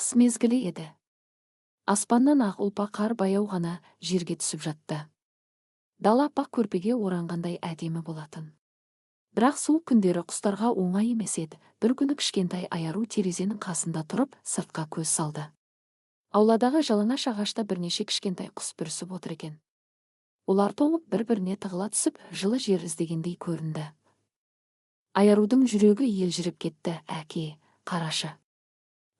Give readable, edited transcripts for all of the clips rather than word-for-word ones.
Қыс мезгілі еді. Аспаннан ақ ұлпа қар баяу ғана жерге түсіп жатты. Дала аппақ көрпеге оранғандай әдемі болатын. Бірақ суық күндері құстарға оңай емес еді. Бір күні кішкентай Айару терезенің қасында тұрып, сыртқа көз салды. Ауладағы жалаңаш ағашта бірнеше кішкентай құс бүрісіп отыр екен. Олар тоңып, бір-біріне тығыла түсіп, жылы жер іздегендей көрінді. Айарудың жүрегі елжіреп кетті. «Әке, қарашы.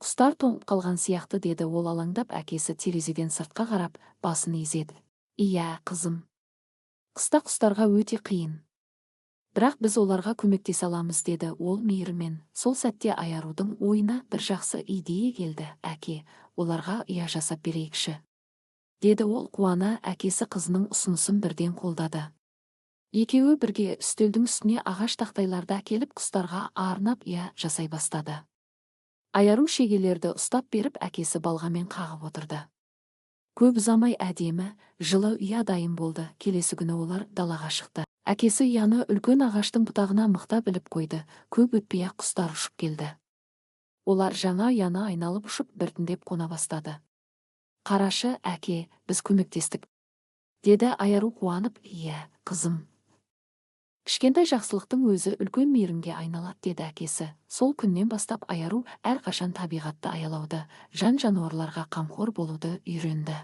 Құстар тоңып қалған сияқты», – деді ол алаңдап. Әкесі терезеден сыртқа қарап, басын изеді. «Иә, қызым. Қыста құстарға өте қиын. Бірақ біз оларға көмектесе аламыз», – деді ол мейіріммен. Сол сәтте Айарудың ойына бір жақсы идея келді. «Әке, оларға ұя жасап берейікші», – деді ол қуана. Әкесі қызының ұсынысын бірден қолдады. Екеуі бірге үстелдің үстіне ағаш тақтайларды әкеліп, құстарға арнап ұя жасай бастады. Айару шегелерді ұстап беріп, әкесі балғамен қағып отырды. Көп ұзамай әдемі, жылы ұя дайын болды. Келесі күні олар далаға шықты. Әкесі ұяны үлкен ағаштың бұтағына мықтап іліп қойды. Көп өтпей-ақ құстар ұшып келді. Олар жаңа ұяны айналып ұшып, біртіндеп қона бастады. «Қарашы, әке, біз көмектестік», – деді Айару қуанып. «Иә, қызым. Кішкентай жақсылықтың өзі үлкен мейірімге айналады», – деді әкесі. Сол күннен бастап Айару әрқашан табиғатты аялауды, жан-жануарларға қамқор болуды үйренді.